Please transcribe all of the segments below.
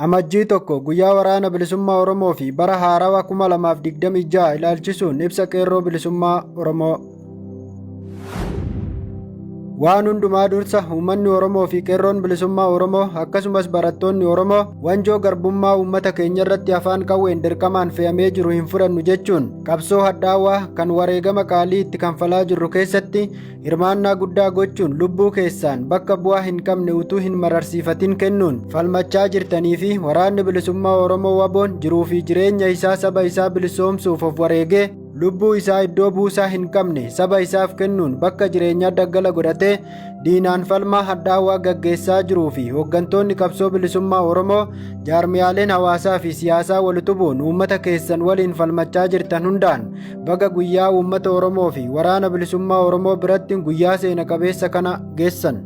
Amajjii 1, Guyyaa Waraana Bilisummaa Oromoo fi bara haarawa 2026 ilaalchisuun ibsa Qeerroo Bilisummaa Oromoo. Waan hundumaa dursa uummanni Oromoo fi Qeerroon Bilisummaa Oromoo akkasumas barattoonni Oromoo wanjoo garbummaa uummata keenya irratti afaan qawween dirqamaan fe'amee jiru hin fudhannu jechuun qabsoo hadhaawaa kan wareegama qaalii itti kanfalaa jirru keessatti hirmaannaa guddaa gochuun lubbuu keessaan bakka bu'aa hin qabne utuu hin mararsiifatin kennuun falmachaa jirtanii fi waraanni bilisummaa Oromoo WBOn jiruu fi jireenya isaa saba isaa bilisoomsuuf of wareegee lubbuu isaa iddoo buusaa hin qabne saba isaaf kennuun bakka jireenyaa daggala godhatee diinaan falmaa hadhaawaa gaggeessaa jiruu fi hooggantoonni qabsoo bilisummaa Oromoo jaarmiyaaleen hawaasaa fi siyaasaa wal utubuun uummata keessan waliin falmachaa jirtan hundaan baga guyyaa uummata Oromoo fi waraana bilisummaa Oromoo biratti guyyaa seena qabeessa kana geessan.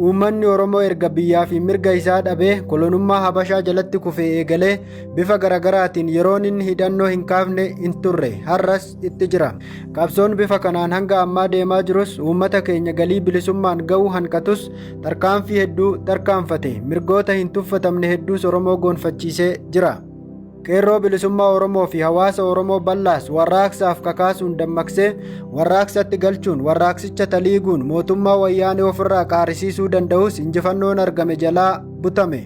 Uummanni Oromoo erga biyyaa fi mirga isaa dhabee kolonummaa Habashaa jalatti kufee eegalee bifa garagaraatiin yeroon inni hidhannoo hin kaafne hin turre har'as itti jira. Qabsoon bifa kanaan hanga ammaa deemaa jirus uummata keenya galii bilisummaan ga'uu hanqatus tarkaanfii hedduu tarkaanfate mirgoota hin tuffatamne hedduus Oromoo goonfachiisee jira. Qeerroo Bilisummaa Oromoo fi hawaasa Oromoo bal'aas warraaqsaaf kakaasuun dammaqsee warraaqsatti galchuun warraaqsicha taliiguun mootummaa wayyaanee ofirraa qaarisiisuu danda'us injifannoon argame jalaa butame.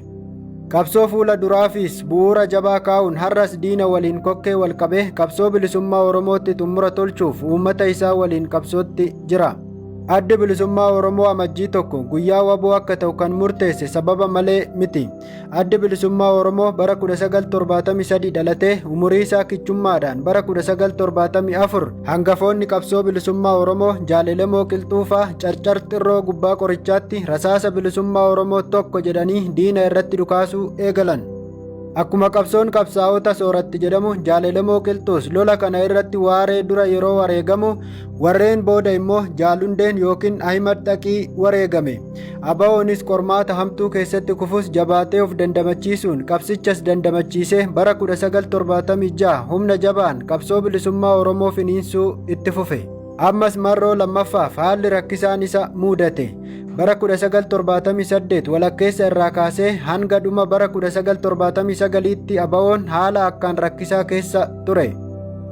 Qabsoo fuula duraafis bu'uura jabaa kaa'uun har'as diina waliin kokkee wal qabee qabsoo bilisummaa Oromootti xumura tolchuuf uummata isaa waliin qabsootti jira. Addi Bilisummaa Oromoo Amajjii 1 guyyaa waboo akka ta'u kan murteesse sababa malee miti. Addi Bilisummaa Oromoo bara 1973 dhalatee umurii isaa kichummaadhaan bara 1974 hangafoonni qabsoo bilisummaa Oromoo Jaal Elemoo Qilxuufaa Carcar Xirroo Gubbaa Qorichaatti rasaasa bilisummaa Oromoo tokko jedhanii diina irratti dhukaasuu eegalan. Akkuma qabsoon qabsaa'ota sooratti jedhamu Jaal Elemoo Qilxuus lola kana irratti waaree dura yeroo wareegamu warreen booda immoo Jaal Hundeen yookiin Ahimad Xaqii wareegame. ABOnis qormaata hamtuu keessatti kufus jabaatee of dandamachiisuun qabsichas dandamachiisee bara 1976 humna jabaan qabsoo bilisummaa Oromoo finiinsuu itti fufe. Ammas marroo lammaffaaf haalli rakkisaan isa muudate. Bara 1978 walakkeessa irraa kaasee hanga dhuma bara 1979tti ABOn haala akkaan rakkisaa keessa ture.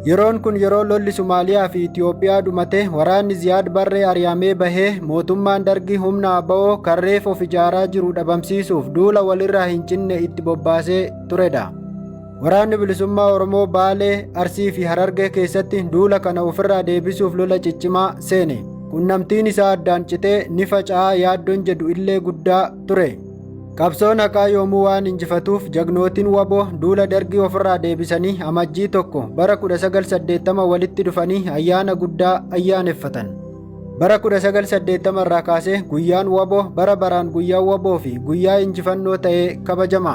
Yeroon kun yeroo lolli Somaaliyaa fi Itiyoophiyaa dhumate waraanni Ziyaad Barree ari'amee bahee mootummaan Dargii humna ABO kan reef of ijaaraa jiru dhabamsiisuuf duula walirraa hin cinne itti bobbaasee turedha. Waraanni Bilisummaa Oromoo Baalee, Arsii fi Harargee keessatti duula kana ofirraa deebisuuf lola ciccimaa seene. Qunnamtiin isaa addaan citee ni faca'aa yaaddoon jedhu illee guddaa ture. Qabsoon haqaa yoomuu waan injifatuuf jagnootiin wbo duula Dargii ofirraa deebisanii Amajjii 1 bara 1980 walitti dhufanii ayyaana guddaa ayyaaneffatan. Bara 1980 irraa kaasee guyyaan wbo bara baraan guyyaa wbo fi guyyaa injifannoo ta'ee kabajama.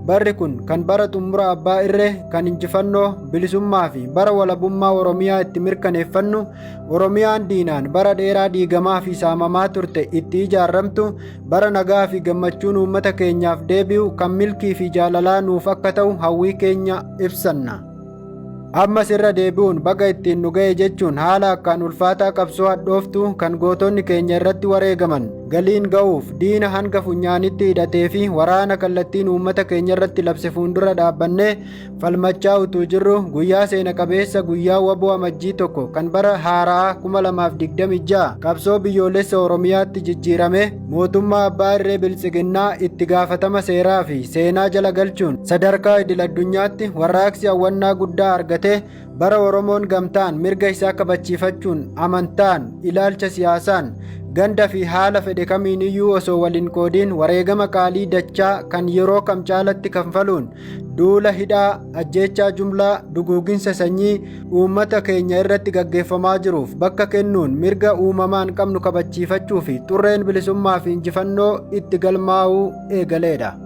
Barri kun kan bara xummura abbaa irree kan injifannoo, bilisummaa fi bara walabummaa Oromiyaa itti mirkaneeffannu, Oromiyaan diinaan bara dheeraa diigamaa fi saamamaa turte itti ijaarramtu, bara nagaa fi gammachuun uummata keenyaaf deebi'u kan milkii fi jaalalaa nuuf akka ta'u hawwii keenya ibsanna. Ammas irra deebi'uun baga ittiin nu ga'e jechuun haala akkaan ulfaataa qabsoo hadhooftuu kan gootonni keenya irratti wareegaman galiin ga'uuf diina hanga funyaanitti hidhatee fi waraana kallattiin uummata keenya irratti labse fuundura dhaabbannee falmachaa utuu jirru guyyaa seena qabeessa guyyaa wbo Amajjii 1 kan bara haaraa 2026 qabsoo biyyoolessa Oromiyaatti jijjiirame mootummaa abbaa irree biltsiginnaa itti gaafatama seeraa fi seenaa jala galchuun sadarkaa idil addunyaatti warraaqsi hawwannaa guddaa argate bara Oromoon gamtaan mirga isaa kabachiifachuun amantaan, ilaalcha siyaasaan, ganda fi haala fedhe kamiiniyyuu osoo wal hin qoodiin wareegama qaalii dachaa kan yeroo kam caalatti kanfaluun duula hidhaa, ajjeechaa jumlaa, duguuginsa sanyii uummata keenya irratti gaggeeffamaa jiruuf bakka kennuun mirga uumamaan qabnu kabachiifachuu fi xurreen bilisummaa fi injifannoo itti galmaa'uu eegaleedha.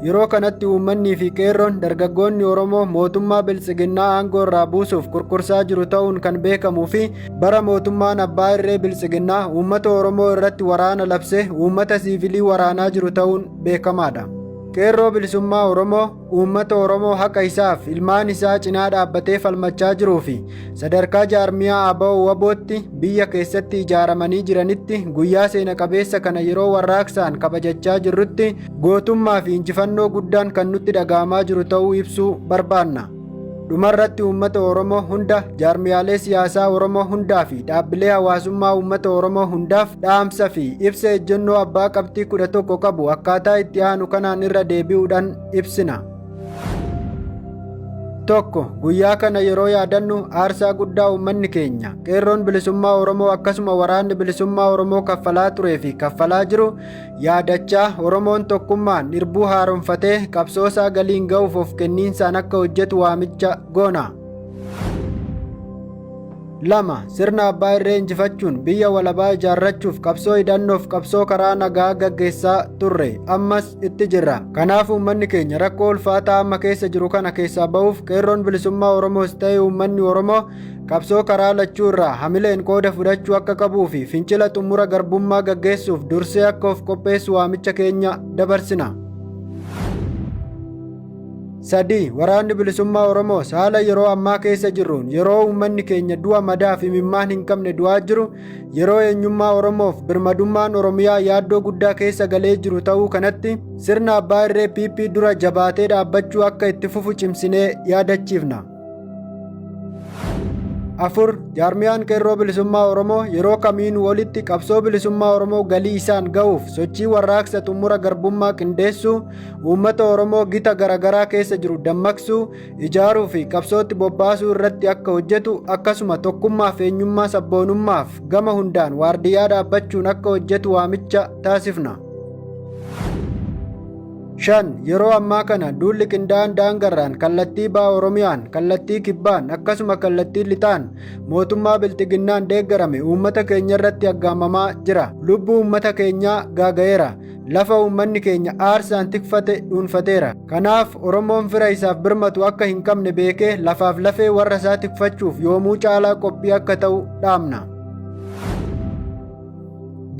Yeroo kanatti uummannii fi qeerroon dargaggoonni Oromoo mootummaa Biltsiginnaa aangoo irraa buusuuf kurkursaa jiru ta'uun kan beekamuu fi bara mootummaan abbaa irree Biltsiginnaa uummata Oromoo irratti waraana labsee uummata siivilii waraanaa jiru ta'uun beekamaadha. Qeerroo Bilisummaa Oromoo uummata Oromoo haqa isaaf ilmaan isaa cinaa dhaabbatee falmachaa jiruu fi sadarkaa jaarmiyaa ABO WBOtti biyya keessatti ijaaramanii jiranitti guyyaa seena qabeessa kana yeroo warraaqsaan kabajachaa jirrutti gootummaa fi injifannoo guddaan kan nutti dhaga'amaa jiru ta'uu ibsuu barbaanna. Dhumarratti uummata Oromoo hunda, jaarmiyaalee siyaasaa Oromoo hundaa fi dhaabbilee hawaasummaa uummata Oromoo hundaaf dhaamsa fi ibsa ejjennoo abbaa qabxii 11 qabu akkaataa itti aanu kanaan irra deebi'uudhaan ibsina. 1. Guyyaa kana yeroo yaadannu aarsaa guddaa uummanni keenya, Qeerroon Bilisummaa Oromoo akkasuma Waraanni Bilisummaa Oromoo kaffalaa turee fi kaffalaa jiru yaadachaa Oromoon tokkummaan irbuu haaromfatee qabsoosaa galiin ga'uuf of kenniinsaan akka hojjetu waamicha goona. 2. Sirna abbaa irree injifachuun biyya walabaa ijaarrachuuf qabsoo hidhannoof qabsoo karaa nagaa gaggeessaa turre ammas itti jirra. Kanaaf uummanni keenya rakkoo ulfaataa amma keessa jiru kana keessaa ba'uuf Qeerroon Bilisummaa Oromoos ta'e uummanni Oromoo qabsoo karaa lachuu irraa hamileen qooda fudhachuu akka qabuu fi fincila xumura garbummaa gaggeessuuf dursee akka of qopheessu waamicha keenya dabarsina. 3. Waraanni Bilisummaa Oromoos haala yeroo ammaa keessa jirruun yeroo uummanni keenya du'a madaa fi imimmaan hin qabne du'aa jiru, yeroo eenyummaa Oromoof birmadummaan Oromiyaa yaaddoo guddaa keessa galee jiru ta'uu kanatti sirna abbaa irree PP dura jabaatee dhaabbachuu akka itti fufu cimsinee yaadachiifna. 4. Jaarmiyaan Qeerroo Bilisummaa Oromoo yeroo kamiinuu olitti qabsoo bilisummaa Oromoo galii isaan ga'uuf sochii warraaqsa xumura garbummaa qindeessuu, uummata Oromoo gita garaagaraa keessa jiru dammaqsuu, ijaaruu fi qabsootti bobbaasuu irratti akka hojjetu akkasuma tokkummaaf eenyummaa sabboonummaaf gama hundaan waardiyyaa dhaabbachuun akka hojjetu waamicha taasifna. 5. Yeroo ammaa kana duulli qindaa'aan daangarraan kallattii baha Oromiyaan, kallattii kibbaan akkasuma kallattii lixaan mootummaa bilxiginnaan deeggarame uummata keenya irratti aggaamamaa jira. Lubbuu uummata keenyaa gaaga'eera. Lafa uummanni keenya aarsaan tikfate dhuunfateera. Kanaaf Oromoon fira isaaf birmatu akka hin qabne beekee lafaaf lafee warra isaa tikfachuuf yoomuu caalaa qophii akka ta'u dhaamna.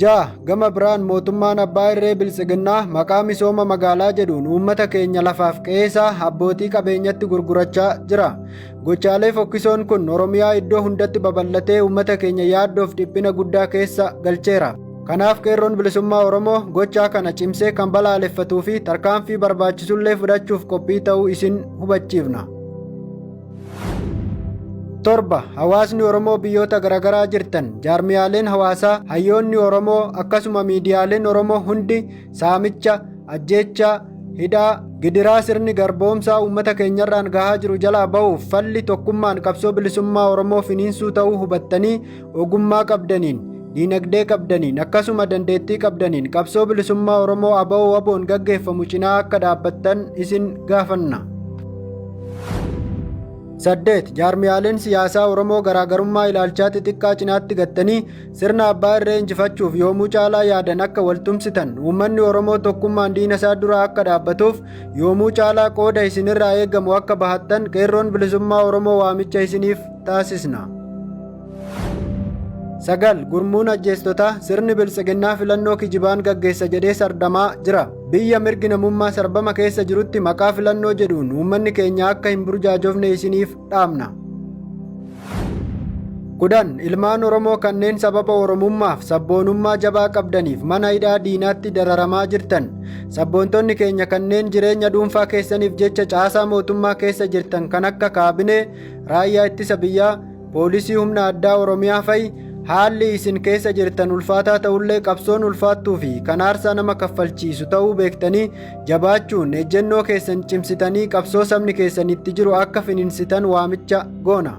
6. Gama biraan mootummaan abbaa irree biltsiginnaa maqaa misooma magaalaa jedhuun uummata keenya lafaaf qe'eesaa abbootii qabeenyatti gurgurachaa jira. Gochaalee fokkisoon kun Oromiyaa iddoo hundatti babal'atee uummata keenya yaaddoof dhiphina guddaa keessa galcheera. Kanaaf Qeerroon Bilisummaa Oromoo gochaa kana cimsee kan balaaleffatuu fi tarkaanfii barbaachisullee fudhachuuf qophii ta'uu isin hubachiifna. 7. Hawaasni Oromoo biyyoota garaagaraa jirtan, jaarmiyaaleen hawaasaa, hayyoonni Oromoo akkasuma miidiyaaleen Oromoo hundi saamicha, ajjeechaa, hidhaa, gidiraa sirni garboomsaa uummata keenyarraan gahaa jiru jalaa ba'uuf falli tokkummaan qabsoo bilisummaa Oromoo finiinsuu ta'uu hubattanii ogummaa qabdaniin, diinagdee qabdaniin akkasuma dandeettii qabdaniin qabsoo bilisummaa Oromoo ABO WBOn gaggeeffamu cinaa akka dhaabbattan isin gaafanna. 8. Jaarmiyaaleen siyaasaa Oromoo garaagarummaa ilaalchaa xixiqqaa cinaatti gattanii sirna abbaa irree injifachuuf yoomuu caalaa yaadan akka waltumsitan uummanni Oromoo tokkummaan diina isaa dura akka dhaabbatuuf yoomuu caalaa qooda isinirraa eegamu akka bahattan Qeerroon Bilisummaa Oromoo waamicha isiniif taasisna. 9. Gurmuun ajjeestotaa sirni biltsiginnaa filannoo kijibaan gaggeessa jedhee sardamaa jira. Biyya mirgi namummaa sarbama keessa jirutti maqaa filannoo jedhuun uummanni keenya akka hin burjaajofne isiniif dhaamna. 10. Ilmaan Oromoo kanneen sababa Oromummaaf sabboonummaa jabaa qabdaniif mana hidhaa diinaatti dararamaa jirtan, sabboontonni keenya kanneen jireenya dhuunfaa keessaniif jecha caasaa mootummaa keessa jirtan kan akka kaabinee, raayyaa ittisa biyyaa, poolisii humna addaa Oromiyaa fa'i haalli isin keessa jirtan ulfaataa ta'ullee qabsoon ulfaattuu fi kan aarsaa nama kaffalchiisu ta'uu beektanii jabaachuun ejjennoo keessan cimsitanii qabsoo sabni keessan itti jiru akka finiinsitan waamicha goona.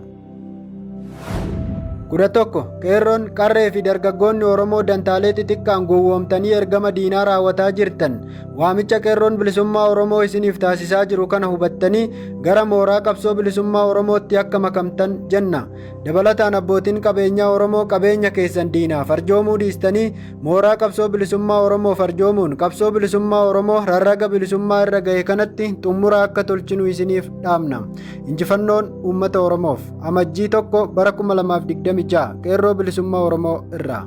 11. Qeerroon, qarree fi dargaggoonni Oromoo dantaalee xixiqqaan gowwoomtanii ergama diinaa raawwataa jirtan waamicha Qeerroon Bilisummaa Oromoo isiniif taasisaa jiru kana hubattanii gara mooraa qabsoo bilisummaa Oromootti akka makamtan jenna. Dabalataan abbootiin qabeenyaa Oromoo qabeenya keessan diinaaf arjoomuu dhiistanii mooraa qabsoo bilisummaa Oromoof arjoomuun qabsoo bilisummaa Oromoo rarraga bilisummaa irra ga'e kanatti xumura akka tolchinu isiniif dhaamna. Injifannoon uummata Oromoof. Amajjii 1 bara 2026 Qeerroo Bilisummaa Oromoo irraa.